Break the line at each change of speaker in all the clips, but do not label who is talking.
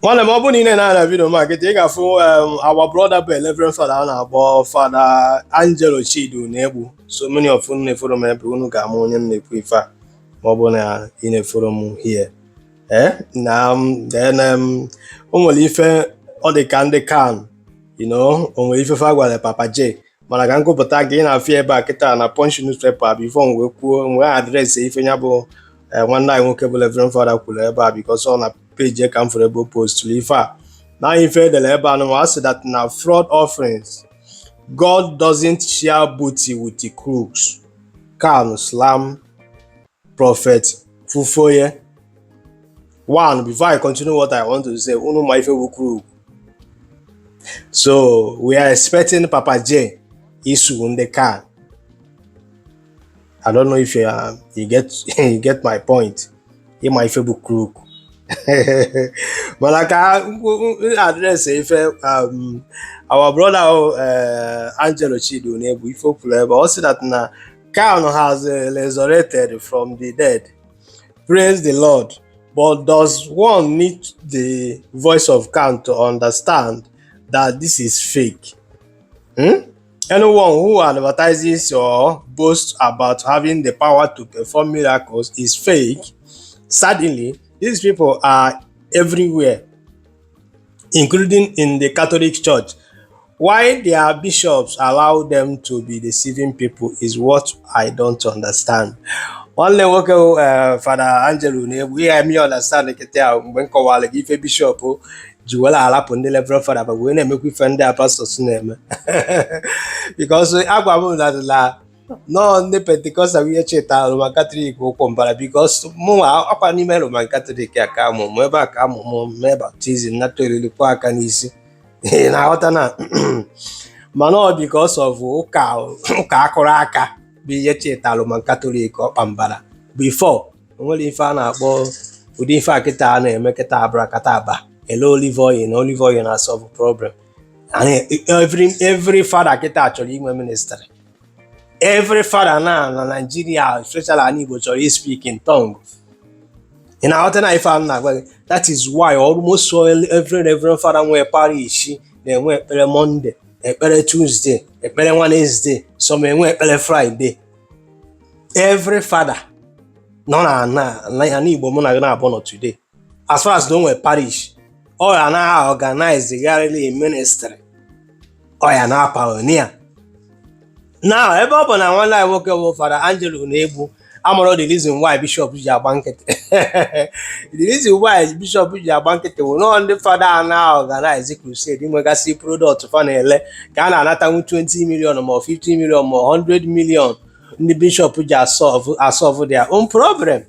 Nwanne m, ọ bụrụ na ị na-ene na video ma kịta, ị ga-afụ our brother bụ Reverend Father a na-akpọ Father Angelo Chidi Unegbu. So many of unu na-efollow m ebe unu ga-ama onye m na-ekwu ife a, ma ọ bụ na ị na-efollow m here. Na then o nwere ife ọ dị ka ndị CAN, o nwere ife fa gwara Papa J, mana ka nkụpụta gị ị na-afụ ebe a kịta na Punch newspaper before m wee kwuo m wee address ife ya bụ nwanne anyị nwoke bụ Reverend Father kwuru ebe a, because ọ na page ka m fụrụ ebe o posturu ife a na ife edere ebe a nụnwa. A sị that na fraud offerings, God doesn't share booty with the crooks, CAN slam Prophet Fufoye. One, before I continue what I want to say, unu ma ife bụ crook? So we are expecting Papa J isu ndị CAN. I don't know if you get my point. Ịma ife bụ crook? Mana ka address ife our brother Angelo Chidi Unegbu, ife o kwuru ebe ọ sị that na CAN has resurrected from the dead. Praise the Lord. But does one need the voice of CAN to understand that this is fake? Hmm? Anyone who advertises or boasts about having the power to perform miracles is fake. Sadly, these people are everywhere, including in the Catholic Church. Why their bishops allow them to be deceiving people is what I don't understand. Nwanne nwoke Fada Angelo na-egbu ihe eme understand kịta ahụ mgbe m kọwara gị ife bishọp ji were alapụ ndị Reverend Father ba wee na-emekwa ife ndị a pastors na-eme, because agwa m na na nọọ ndị Pentecostal ihe chetara Roman Catholic ụkwụ mbara, because mụnwa akwa n'ime Roman Catholic a ka amụ mụ ebe a ka amụ mụ mee baptism, nata oriri, kwọ aka n'isi. Ị na-aghọta na mana ọ because of ụka akụrụ aka bụ ihe chetara Roman Catholic ọkpa mbara. Before, onwere ife a na-akpọ ụdị ife a kịta a na-eme kịta, abrakataba ele olive oil na olive oil na solve problem. Every father kịta chọrọ inwe ministry. Every father na Nigeria, especially ala Igbo, chọrọ i speak in tongue. Ị na-aghọta na ife a m na-agwa gị? That is why almost every reverend father nwee parish na-enwe ekpere Monday, ekpere Tuesday, ekpere Wednesday, some enwe ekpere Friday. Every father nọ na ana Igbo mụ na gị na-abụ nọ today, as far as na o nwee parish, ọ ya na organize gharịrị ministry, ọ ya na pioneer. Now, ebe ọ bụ na nwanne anyị nwoke bụ Fada Angelo na-egbu amụrụ the reason why bishop ji agba nkịtị, the reason why bishop ji agba nkịtị bụ nọọ ndị fada a na-organize crusade, nwegasị product fa na-ele ka a na-anatanwu 20 million ma 50 million ma 100 million, ndị bishop ji asolve their own problem.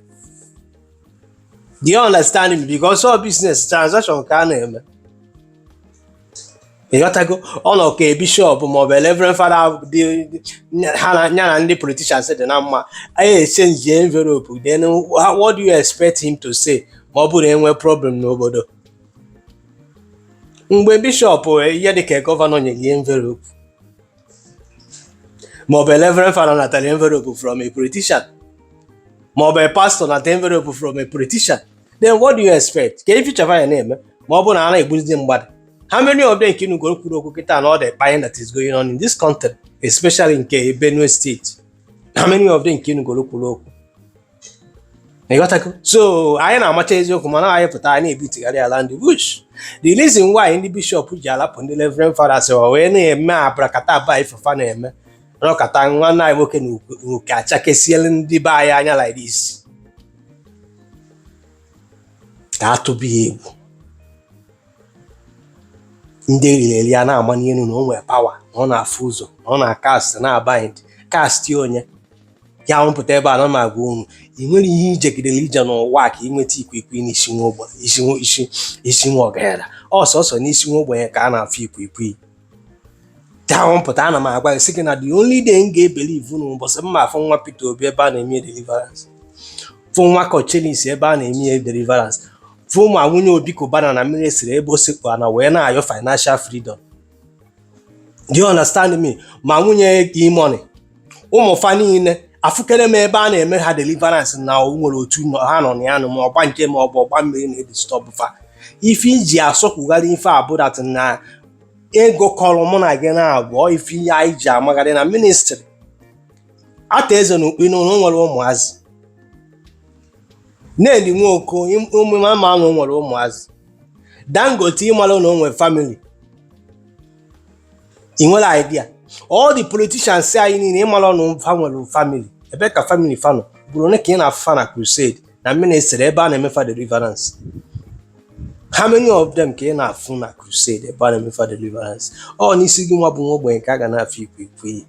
Do you understand me? Because all business transaction ka a na-eme. Ịghọtago? Ọ nọ ka bishọp maọbụ reverend father dị ha na ya na ndị politicians dị na mma, anyị exchange envelope. Then what do you expect him to say ma ọ bụrụ na enwe problem n'obodo, mgbe bishọp, ihe dịka governor nyere ya envelope, maọbụ reverend father natara envelope from a politician, maọbụ a pastor nata envelope from a politician? Then what do you expect ka future ya na-eme ma ọ bụrụ na a na-egbuzi mmadụ? How many of them nke unu kwuru okwu kịta na ọ dị kpanye that is going on in this country, especially nke Benue State? How many of them nke unu kwuru okwu? Ịghọtago? So anyị na-amacha eziokwu, mana anyị pụta, anyị na-ebitigharị ala ndị bush. The reason why ndị bishọp ji alapụ ndị reverend fathers wee na-eme abrakataba ifefa na-eme nọkọta, nwanne anyị nwoke na uke achakesiela ndị be anyị anya like this, ka atụba ya egwu. Ndị eriri eri a na-ama n'elu na o nwere power, na ọ na-afụ ụzọ, na ọ na-acast na-abind cast. Onye ya mpụta ebe a na ma agwa unu, ị nwere ihe ijegidere ije n'ụwa ka ị nweta ikwikwii n'isi nwa ogbenye, isi nwa ọgaranya. Ọsọsọ n'isi nwa ogbenye ka a na-afụ ikwikwii. Ya mpụta, ana m agwa gị, sị gị na the only day m ga-ebelieve unu, ụbọchị m ma afụ nwa Peter Obi ebe a na-eme deliverance, fụ nwa Kochenis ebe a na-eme deliverance, fụ ụmụ nwunye Obi Cubana na mmiri esiri ebe o sekpu ana wee na-ayọ financial freedom. Do you understand me? Ma nwunye E-Money, ụmụ fa niile, afụkere m ebe a na-eme ha deliverance na o nwere otu ha nọ na ya nọ, ma ọgba nje ma ọ bụ ọgba mmiri na-edisturb fa. Ife iji asọkwugharị ife a bụ that na ego kọrọ mụ na gị na-abụọ, ife ihe anyị ji amagharị na ministry ata eze na ukpi n'ụlọ nwere ụmụazị na-eli nwoke ụmụ ama na o nwere ụmụazị. Dangote, ịmara na o nwere family, ị nwere idea? All the politicians anyị niile, ịmara na fa nwere family. Ebe ka family fa nọ bụrụ one ka ị na-afa na crusade na ministry ebe a na-emefa deliverance? How many of them ka ị na-afụ na crusade ebe a na-emefa deliverance? Ọ n'isi gị nwa bụ nwa ogbenye ka a ga na-afụ ikwikwii,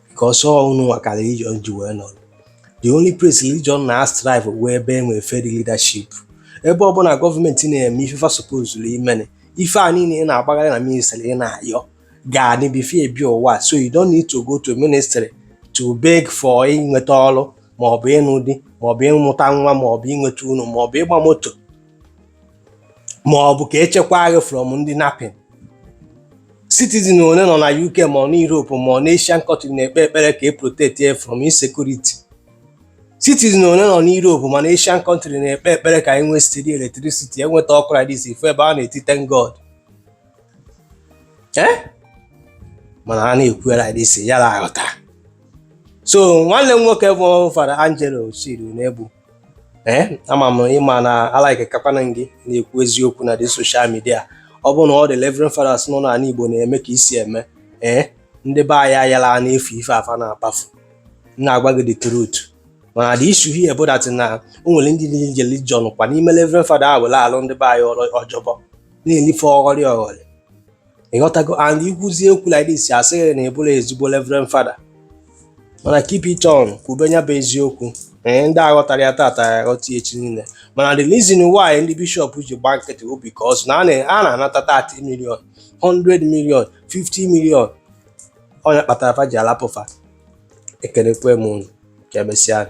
because ọ unu nwa ka religion ji wee nọrọ. The only place religion na strive wee ebe enwe fair leadership. Ebe ọbụla gọọmenti na-eme ife fa supposed imene, ife a niile ị na-agbagharị na ministry ị na-ayọ ga-adị before ebi ụwa. So you don't need to go to ministry to beg for inweta ọrụ, maọbụ ịnụ di, maọbụ ịmụta nwa, maọbụ inweta unu, maọbụ ịgba moto, maọbụ ka echekwa gị from ndị napping. Citizen one nọ na UK, ma ọ na Europe, ma ọ na Asian country na-ekpe ekpere ka e protect ya from insecurity? Citizen one nọ na Europe ma na Asian country na-ekpe ekpere ka anyị nwee steady electricity, enweta ọkụ like this, ifu ebe a na-eti "Thank God"? Eh, mana a na-ekwu like this ya na aghọta. So nwanne m nwoke bụ Fada Angelo Chidi Unegbu, ee, ama m ịma na alaike kakwana gị na-ekwu eziokwu na dị social media. Ọ bụrụ na ọ dị Reverend Fathers nọ n'ala Igbo na-eme ka isi eme, ee, ndị be anyị ayala na-efu ife afa na-akpafu. M na-agwa gị the truth, mana the issue here bụ that na o nwere ndị dị religion kwa n'ime Reverend Father ahụ were alụ ndị be anyị ọrụ ọjọbọ na-elife ọghọrị ọghọrị, ịghọtago? And ikwuzie okwu like this, asịghị na ịbụrụ ezigbo Reverend Father. Mana keep it on, kwube ya bụ eziokwu. Ee, ndị aghọtara ya tata ya aghọta ya echi niile. Mana the reason why ndị bishọp ji gba nkịtị bụ because na a na-anata 30 million, 100 million, 50 million. Onye kpatara fa ji alapụfa. Ekelekwe m unu, ka emesịa.